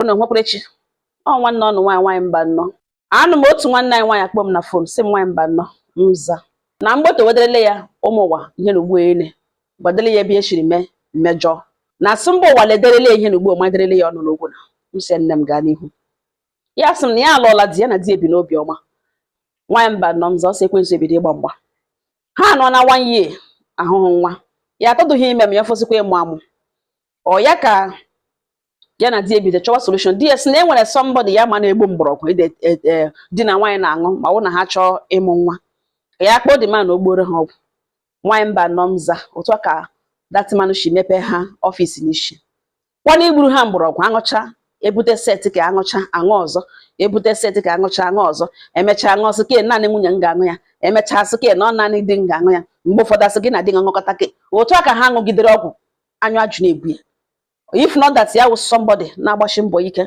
Unu nwekwarechi ọ nwanne ọnụ nwaanyị, nwaanyị mba nnọọ. Anụ m otu nwanne anyị nwaanyị akpọ m na phone, sị m, "Nwaanyị mba nnọọ," nza na mgboto wederele ya ụmụ ụwa ihe na ugbu ene gbadele ya ebe e shiri mee mmejọ na asị mba ụwa lederele ya ihe na ugbu maderele ya ọnụ n'okwu. Na m sị, "Nne m, gaa n'ihu." Ya sị m na ya alụọla di, ya na di ebi n'obi ọma. Nwaanyị mba nnọọ, nza ọsọ ekwensu ebido ịgba mgba. Ha anọ na one year ahụhụ nwa ya atọdụghị ime m ya fọzikwa ịmụ amụ. Ọ ya ka ya na di ebido chọwa solution. Di ya sị na e nwere somebody ya ma na-egbu mgbọrọgwụ ede di na nwaanyị na-aṅụ ma ọ bụ na ha chọọ ịmụ nwa, ka ya kpọọ the man na o gboro ha ọgwụ. Nwaanyị mba nọ nza, otu a ka that man si mepee ha office n'isi kwana igburu ha mgbọrọgwụ. Aṅụcha, ebute set ka aṅụcha, aṅụ ọzọ, ebute set ka aṅụcha, aṅụ ọzọ. Emechaa aṅụ, ọsị ke naanị nwunye m ga-aṅụ ya. Emechaa asị ke na ọ naanị di m ga-aṅụ ya. Mgbe ụfọdụ asị gị na di gị ṅụkọta ke. Otu a ka ha ṅụgidere ọgwụ anyụ ajụ na-ebu ya. If not that ya wụ somebody na-agbashi mbọ ike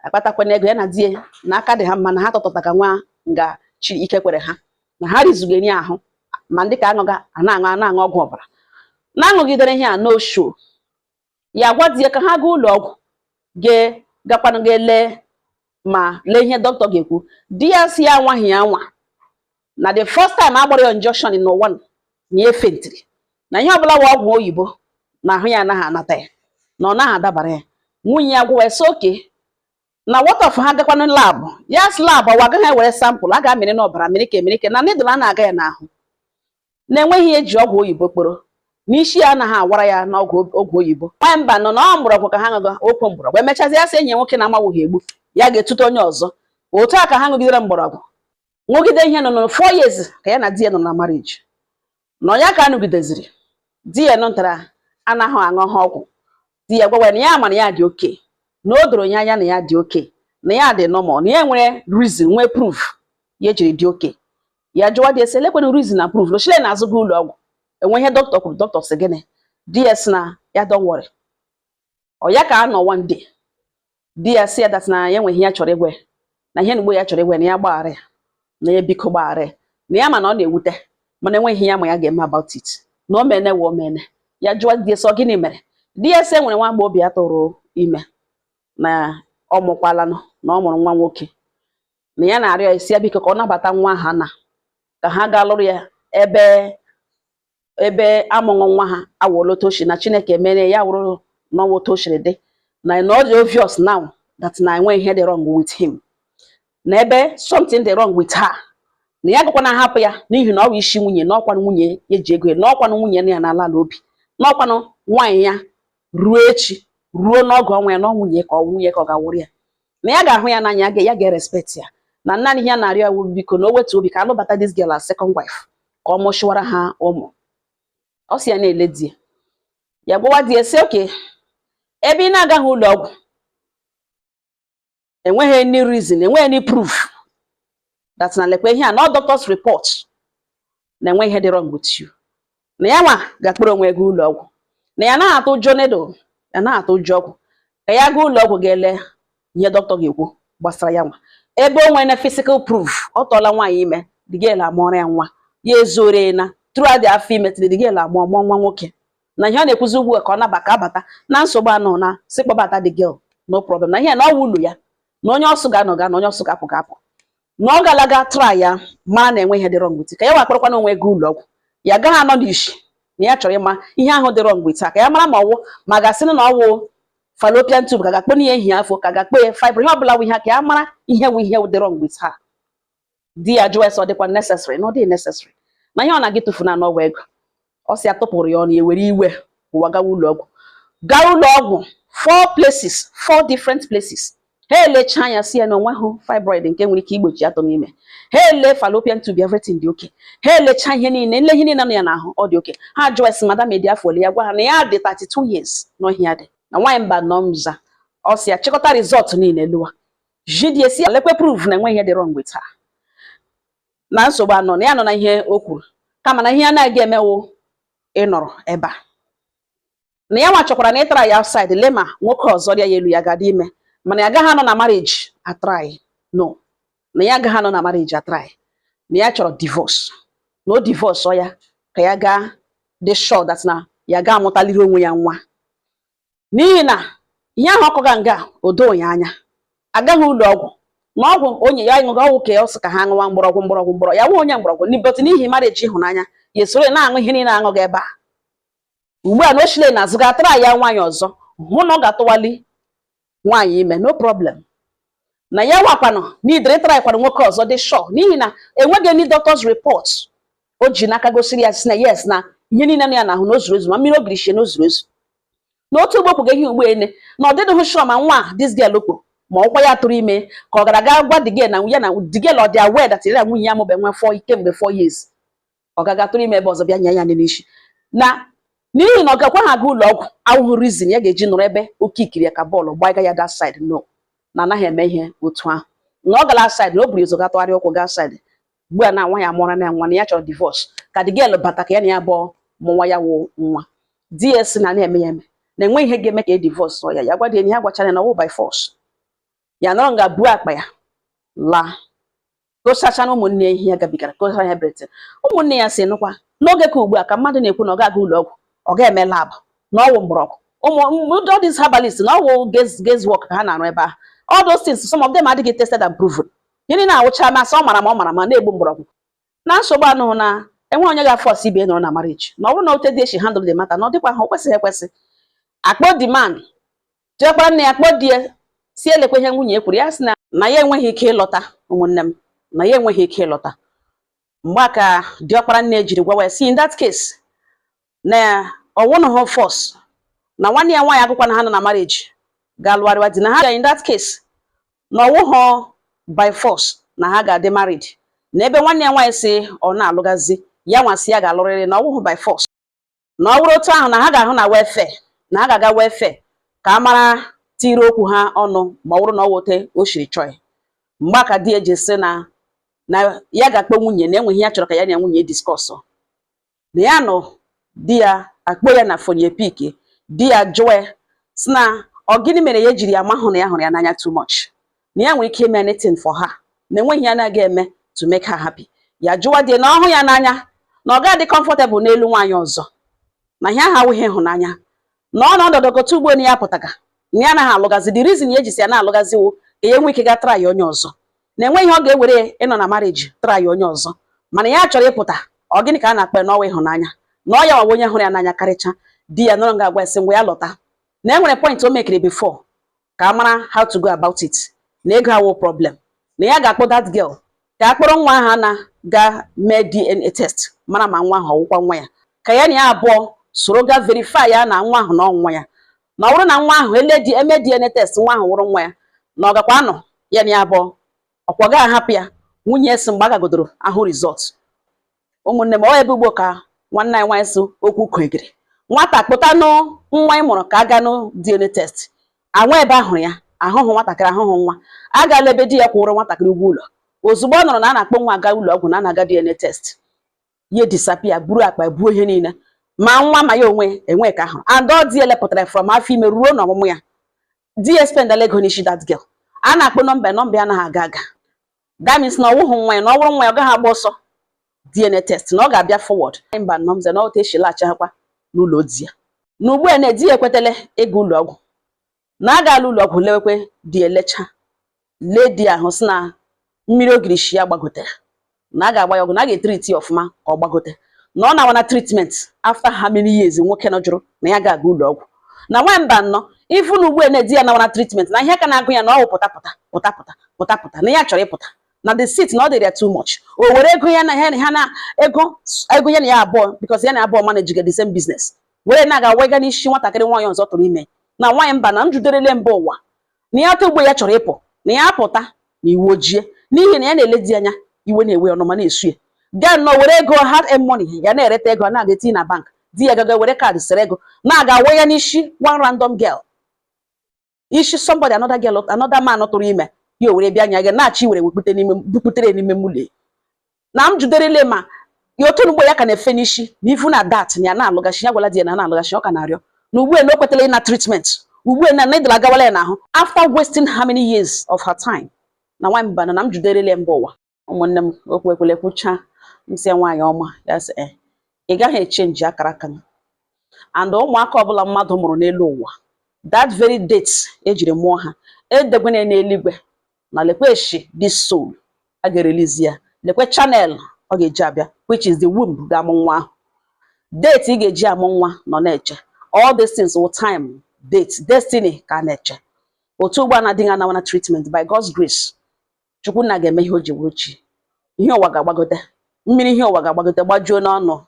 akpatakwana ego, ya na di ya na aka dị ha mma na ha tọtọta ka nwa nga chi ike kwere ha na ha rizugeri ahụ. Ma ndị ka aṅụga a na-aṅụ a na-aṅụ ọgwụ ọbara na-aṅụgidere ihe a, no show. Ya gwa di ya ka ha gaa ụlọ ọgwụ gee gakwanụ ga lee ma lee ihe dọkịta ga-ekwu. Di ya si ya anwaghị ya anwa na the first time agbara ya injection n'ụwa na ya faintiri, na ihe ọbụla wa ọgwụ oyibo na ahụ ya anaghị anata ya, na ọ naghị adabara ya. Nwunye ya gwa sị oke na what of ha gakwanụ lab. Ya sị lab ọwa agaghị ewere sample a ga-amịrị n'ọbara mịrị ka emịrị na needle a na-aga ya n'ahụ, na-enweghị ihe eji ọgwụ oyibo kporo n'isi ya anaghị awara ya n'ọgwụ ọgwụ oyibo. Nwaanyị mba nọ na ọ mgbọrọgwụ ka ha ṅụga okwu mgbọrọgwụ. Emechazi ya sị enyi ya nwoke na-amawụghị egbu ya ga-etute onye ọzọ. Otu a ka ha ṅụgidere mgbọrọgwụ, ṅụgide ihe nọ nọ 4 years ka ya na di ya nọ na marriage. Na ya ka anụgideziri di ya nụtara anaghị aṅụ ha ọgwụ. Di ya gwawa ya na ya ma na ya dị oke, na o doro ya anya na ya dị oke, na ya dị normal, na ya nwere reason, nwee proof ya ejiri dị oke. Ya jụwa di ya sị elekwana reason na proof ochile na azụ gị ụlọ ọgwụ enwe ihe dọkịta kwuru. Dọkịta sị gịnị? Di ya sị na ya don't worry. Ọ ya ka a nọ one day, di ya sị ya that na ya enweghị ihe ya chọrọ ịgwa ya, na ihe mgbe ya chọrọ ịgwa ya, na ya gbaghara ya, na ya biko gbaghara ya, na ya ma na ọ na-ewute, mana enweghị ihe ya ma ya ga-eme about it, na o mene wa o mene. Ya jụọ di ya sị ọ gịnị mere? Di ya sị e nwere nwa agbọghọbịa ya tụrụ ime, na ọ mụkwalanụ, na ọ mụrụ nwa nwoke, na ya na-arịọ ya, si ya biko ka ọ nabata nwa ha na ka ha gaa lụrụ ya ebe ebe amụghị nwa ha awụla otu oshi na Chineke mere ya wụrụ n'ọnwa otu o siri dị, na ọ dị obvious now that na enwe ihe dị wrong with him, na ebe something dị wrong with her, na ya agakwana ahapụ ya n'ihi na ọ bụ isi nwunye, na ọkwanụ nwunye ya eji ego ya, na ọkwanụ nwunye ya na-ala ala obi, na ọkwanụ nwaanyị ya ruo echi, ruo n'ọgụ ọnwa ya, na ọ nwunye ka ọ nwunye ka ọ ga-awụrụ ya, na ya ga-ahụ ya n'anya, ya ga-respect ya, na naanị ihe ya na-arịọ ya wụ biko na o wetu obi ka alụbata this girl as second wife ka ọ mụchiwara ha ụmụ. Ọ sị ya na-ele di ya. Ya gwawa di ya sị oke ebe ị na-agaghị ụlọ ọgwụ, enweghị any reason, enweghị any proof that na lekwa ihe a na ọ doctor's report na enwe ihe dị wrong with you, na ya nwa ga-akpọrọ onwe ego ụlọ ọgwụ, na ya naghị atụ ụjọ needle, ya naghị atụ ụjọ ọgwụ, ka ya gaa ụlọ ọgwụ ga-ele ihe dọkịta ga-ekwu gbasara ya nwa, ebe o nwere physical proof ọ tọọla nwaanyị ime, the girl amụọrọ ya nwa, ya ezore na throughout the afọ ime till the girl amụọ mụọ nwa nwoke, na ihe ọ na-ekwuzi ugbu a ka ọ naba ka abata na nsogbu anọ na sị kpọbata the girl, no problem, na ihe na ọ wụ ụlọ ya, na onye ọsụ ga-anọ ga na onye ọsụ ga-apụ ga-apụ, na ọ galaga try ya mara na enwe ihe dị wrong with ka ya wa akpọrọkwana onwe ego ụlọ ọgwụ, ya agaghị anọ n'ishi, na ya chọrọ ịma ihe ahụ dị wrong with ha, ka ya mara ma ọwụ ma gasị na ọwụ fallopian tube ka ga-akpọ ya ehi afọ, ka ga-akpọ ya fibroid, ihe ọbụla wụ ihe ka ya mara ihe wụ ihe dị wrong with ha. Di ya jụọ ese ọ dịkwa necessary, na ọ dịghị necessary, na ihe ọ na-aga tụfu na n'ọwa ego. Ọ sị ya tụpụrụ ya ọnụ, ya were iwe ụwa gawa ụlọ ọgwụ, gaa ụlọ ọgwụ four places, four different places. Ha elecha anya si ya na onweghị fibroid nke nwere ike igbochi atọ n'ime. Ha ele fallopian tube, everything dị okay. Ha elecha ihe niile, nle ihe niile nọ ya n'ahụ, ọ dị okay. Ha jụọ esi madam edi afọ ole? Ya gwa ha na ya dị 32 years n'ọhịa dị na nwaanyị mba nọ mza. Ọ sị ya chịkọta result niile lụwa jidie si ya lekwe proof na enwe ihe dị wrong with her, na nsogbu anọ na ya nọ na ihe o kwuru, kama na ihe a na-aga emewo ịnọrọ ebe a, na ya nwa chọkwara na ịtara ya outside lee ma nwoke ọzọ rịa ya elu ya ga-adị ime, mana ya agaghị anọ na marriage atry, no, na ya agaghị anọ na marriage atry, na ya chọrọ divorce, na o divorce ya ka ya gaa dị sure that na ya ga amụtaliri onwe ya nwa, n'ihi na Ihe ahụ ọkọga nga o doo ya anya, agaghị ụlọ ọgwụ na ọgwụ onye ya ṅụga ọgwụ ka ọ sị ka ha ṅụwa mgbọrọgwụ mgbọrọgwụ mgbọrọ ya nwe onye mgbọrọgwụ, but n'ihi marriage ịhụnanya ya esoro ya na-aṅụ ihe niile aṅụghị ebe a ugbu a na ochile na azụ ga-atara ya nwaanyị ọzọ, hụ na ọ ga-atụwali nwaanyị ime, no problem. Na ya wakwanụ n'idere tara kwanụ nwoke ọzọ dị sure, n'ihi na enweghị any doctor's report o ji n'aka gosiri ya si na yes, na ihe niile nọ ya n'ahụ na o zuru ezu, ma mmiri ogiri shie na o zuru ezu. Na otu ugbo kwuga ihe ugbo ene na ọ dịdịghị sure ma nwa a this girl okpo ma ọkwa ya tụrụ ime ka ọ gara aga gwa the girl na ya na the girl ọ dị aware that ya na nwunye ya mụbe nwe four kemgbe 4 years, ọ gaga tụrụ ime ebe ọzọ bịa nye ya n'isi, na n'ihi na ọ gakwa ha aga ụlọ ọgwụ awụghị reason ya ga-eji nọrọ ebe oke ikiri ya ka bọọlụ gbaiga ya that side. No, na anaghị eme ihe otu ahụ, na ọ gara side na o buru ụzọ ga tụgharịa ụkwụ gaa side. Ugbu a na nwa ya mụọra na nwa na ya chọrọ divorce ka the girl bata ka ya na ya abụọ mụnwa ya wụ nwa. Di ya si na na-eme ya eme na enweghị ihe ga-eme ka e divorce ya. Ya gwa di ya na ya gwachara ya na ọwụ by force. Ya nọrọ nga buo akpa ya laa, gosacha na ụmụnne ya ihe ya gabigara, gosara ya everything. Ụmụnne ya si nụkwa n'oge ka ugbu a ka mmadụ na-ekwu na ọ ga-aga ụlọ ọgwụ, ọ ga-eme lab, na ọwụ mgbọrọgwụ, ụmụ all these herbalists, na ọwụ guess work ka ha na-arụ ebe ahụ. All those things, some of them adịghị tested and proven. Gịnị na-awụcha masị ọ mara ma ọ mara ma na-egbu mgbọrọgwụ na nsogbu anụhụ na enwe onye ga-force ibe nọrọ na marriage, na ọ bụrụ na ote dị esi handle the matter na ọ dịkwa ha o kwesịghị ekwesị. Akpọ the man, jekwara nne ya kpọ di ya si elekwa ihe nwunye kwuru. Ya sị na ya enweghị ike ịlọta, ụmụnne m, na ya enweghị ike ịlọta. Mgbe a ka diọkpara nne jiri gwawa ya si in that case na ọwụnụhụ force na nwanne ya nwaanyị agụkwa na ha nọ na marriage ga-alụgharịwa di na ha, in that case na ọwụghọ by force na ha ga-adị married, na ebe nwanne ya nwaanyị si ọ na-alụgazi ya nwa si ya ga-alụrịrị, na ọwụghụ by force, na ọ bụrụ otu ahụ na ha ga-ahụ na welfare, na ha ga-aga welfare ka a mara tiri okwu ha ọnụ ma ọ bụrụ na ọ wote o siri chọọ ya. Mgbe aka di eji sị na ya ga-akpọ nwunye na enweghị ya chọrọ ka ya na nwunye discuss, na ya nọ di ya akpọ ya na phone, ya pick. Di ya jụọ ya sị na ọ gịnị mere ya ejiri ya mahụ na ya hụrụ ya n'anya too much, na ya nwere ike ime anything for her, na enweghị ya anaghị eme to make her happy. Ya jụwa di ya na ọhụ ya n'anya na ọ gaghị comfortable n'elu nwaanyị ọzọ, na ihe ahụ awụghị ịhụnanya, na ọ nọ ọnọdụ ugbo na ya pụtaga na ya anaghị alụgazi. The reason ya ejisi ya na-alụgazi wụ ka ya nwee ike ga try onye ọzọ, na enweghị ihe ọ ga-ewere ịnọ na marriage try onye ọzọ, mana ya chọrọ ịpụta. Ọ gịnị ka a na-akpa n'ọnwa ịhụnanya na ọ ya nwawa onye hụrụ ya n'anya karịcha? Di ya nọrọ nga agwa sị ngwa ya lọta, na e nwere point o mekiri before ka a mara how to go about it, na ego awụ problem, na ya ga-akpọ that girl ka a kpọrọ nwa ahụ na ga mee DNA test mara ma nwa ahụ ọwụkwa nwa ya, ka ya na ya abụọ soro ga verify ya na nwa ahụ na ọnwa ya, na ọ bụrụ na nwa ahụ ele di eme DNA test, nwa ahụ wụrụ nwa ya, na ọ gakwa anọ ya na ya abụọ ọkwa ga ahapụ ya. Nwunye si mgbe a gagodoro ahụ result. Ụmụnne m, ọ ebe ugbo ka nwanne anyị nwaanyị si okwu kogere nwata kpụtanụ nwa ị mụrụ ka a ganụ DNA test anwa ebe ahụrụ ya ahụhụ nwatakịrị ahụhụ nwa agala ebe di ya kwụrụ nwatakịrị ụgwọ ụlọ. Ozugbo ọ nọrọ na a na-akpọ nwa aga ụlọ ọgwụ na a na-aga DNA test, ya disappear, buru akpa buo ihe niile, ma nwa ma ya onwe enwe ka ahụ. And ọ di ya lepụtara from afọ ime ruo n'ọmụmụ ya. Di ya spendala ego n'isi that girl. A na-akpọ nọmba, nọmba ya anaghị aga aga. That means na ọ wụghị nwa ya, na ọ bụrụ nwa ya ọ gaghị agba ọsọ DNA test, na ọ ga-abịa forward mba nọmze na otu esi laghachakwa n'ụlọ di ya. Na ugbu a na di ya ekwetele ịga ụlọ ọgwụ, na a gaala ụlọ ọgwụ lewekwe di elecha lee di ahụ sị na mmiri ogirishi ya gbagotere, na a ga-agba ya ọgwụ, na a ga-etreat ya ọfụma ka ọ gbagote, na ọ na-awa na treatment after how many years nwoke nọ jụrụ na ya ga-aga ụlọ ọgwụ. Na nwamba nnọọ ifu na ugbu a na-edi ya na treatment na ihe ka na-agụ ya na ọ wụ pụta pụta pụta pụta pụta pụta, na ya chọrọ ịpụta na the seat, na ọ dịrị ya too much. O were ego ya na ya ha na ego ego ya na ya abụọ, because ya na abụọ manage the same business, were na-aga wega n'isi nwatakịrị nwaanyị ọzọ tụrụ ime. Na nwaanyị mba na njuderele mba ụwa na ya atụ ugbo ya chọrọ ịpụ, na ya apụta na iwu ojie, n'ihi na ya na-ele di anya iwe na-ewe ọnụma na-esu ya gaa nnọọ were ego hard earned money ya na-ereta ego na-aga etinye na bank. Di ya gaga were card sere ego na-aga we ya n'isi one random girl, isi somebody, another girl, another man tụrụ ime ya, o were bịa anya gị na-achọ iwere wekpute n'ime buputere n'ime mụlọ. Na m juderele ma ya otu ugbo ya ka na-efe n'isi na ifu na dat na ya na-alụgachi ya gwala di ya na na-alụgachi ọ ka na-arịọ na ugbu a na o kwetala ịna treatment ugbu a na na agawala ya n'ahụ after wasting how many years of her time. Na nwaanyị mba na m juderele mba ụwa. Ụmụnne m, okwu ekwele kwucha m sị ya nwaanyị ọma ya sị eh, ị gaghị echange akara aka m, and ụmụaka ọbụla mmadụ mụrụ n'elu ụwa That very date ejiri mụọ ha, edegwene n'eluigwe na lekweshi this soul a ga-erelease ya, lekwe channel ọ ga-eji abịa, which is the womb ga-amụ nwa ahụ. Date ị ga-eji amụ nwa nọ na-eche. All these things will time, date, destiny ka a na-eche. Otu ugbu a na-adịghị anawa na treatment, by God's grace, Chukwunna ga-eme ihe o ji wuru chi. Ihe ụwa ga-agbagote mmiri, ihe ụwa ga-agbagote gbajuo n'ọnụ.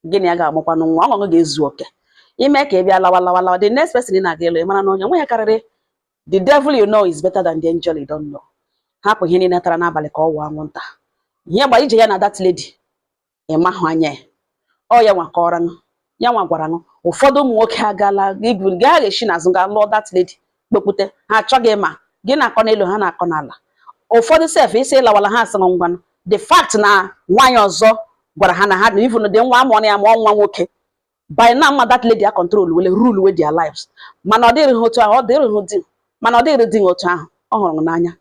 Gịnị ya ga-amụkwanụ nwa, ọṅụṅụ ga-ezu oke ime ka ị bịa lawa lawa lawa. The next person ị na-aga ịlụ, ị mara na onye nwe ya karịrị. The devil you know is better than the angel you don't know. Hapụ ihe niile tara n'abalị ka ọ wụọ anwụnta. Ihe gba ije ya na that lady, ị mahụ anya ya, ọ ya nwa kọrọ ṅụ, ya nwa gwara ṅụ. Ụfọdụ ụmụ nwoke agaala igwu gaa ga-esi n'azụ gaa lụọ that lady, kpekpute ha achọghị ịma gị na-akọ n'elu, ha na-akọ n'ala. Ụfọdụ sef isi ịlawala ha asị ngwanụ. The fact na nwaanyị ọzọ gwara ha na ha na even dị nwa amụọ na ya mụọ nwa nwoke, by now ma that lady a control wele rule with their lives. Mana ọ dịrị ha otu ahụ, ọ dịrị ha di, mana ọ dịrị di ha otu ahụ. Ọ hụrụ m n'anya,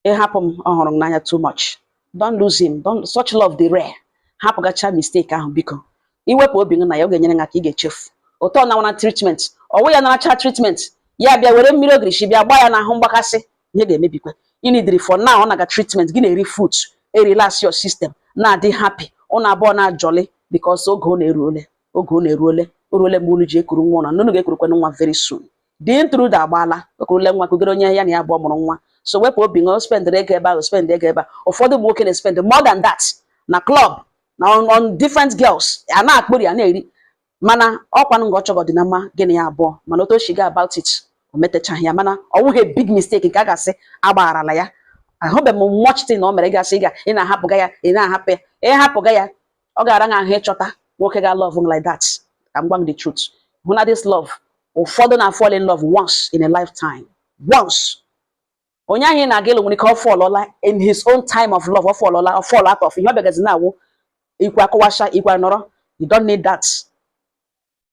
ịhapụ m, ọ hụrụ m n'anya too much. Don't lose him, don't. Such love dị rare. Hapụgacha mistake ahụ, biko. Iwepụ obi gị na ya, ọ ga-enyere gị aka. Ị ga-echefu ụtọ na nwana treatment ọwụ ya naracha treatment ya, bịa were mmiri ogirishi bịa gbaa ya n'ahụ, mgbakasị ihe ga-emebikwa. Ị nidiri for now, ọ na-aga treatment, gị na-eri fruit, e relax your system, na-adị happy, ụnụ abụọ na-ajolly, because oge ọ na-eruole, oge ọ na-eruole, o ruole mgbe unu ji ekuru nwa ụlọ. Unu ga-ekurukwanụ nwa very soon. The intruder agbaala, o kurule nwa, kugoro onye ya na ya abụọ mụrụ nwa. So wepụ obi ṅụ, spendịrị ego ebe ahụ, spend ego ebe a. Ụfọdụ ụmụ nwoke na-spend more than that na club na on different girls, a na-akpụri a na-eri. Mana ọkwanụ nga ọ chọgọ dị na mma gịnị ya abụọ, mana otu o si ga about it, o metechaghị ya. Mana ọ wụghị big mistake nke a ga-asị agbagharala ya. Ahụbeghị m much thing o mere gasị ga ị na-ahapụga ya, ị na-ahapụ ya, ịhapụga ya, ọ ga-ara gị ahụ ịchọta nwoke ga love like that. Ka m gwa m the truth, hụ na this love, ụfọdụ na fall in love once in a lifetime, once. Onye ahụ ị na-aga ịlụ nwere ike ọ fallọla in his own time of love, ọ fallọla, ọ fall out of ihe ọ bịagazi na-awụ ikwe akụwasha ikwe nọrọ. You don't need that.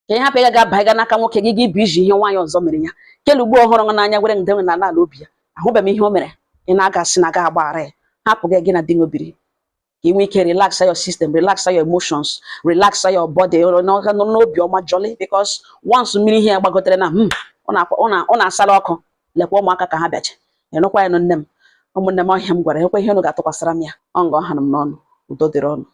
Ka ị hapụ ịga ga baiga n'aka nwoke gị, gị bụ iji ihe nwaanyị ọzọ mere ya kele ugbu ọhụrụ n'anya were nde na ala obi ya. Ahụbeghị m ihe o mere ị na-aga asị na aga agbaghara ya. Hapụ gị, gị na di gị obiri, ka ị nwee ike relax your system, relax your emotions, relax your body n'obi ọma, jolly, because once mmiri ihe ya gbagotere na ọ na-asara ọkụ. Lekwa ụmụaka ka ha bịacha ịnụkwa ya nụ. Nne m, ụmụnne m, ọhịa m gwara ekwe ihe unu ga-atụkwasara m ya ọ nga ọ hara m n'ọnụ. Udo dịrị ọnụ.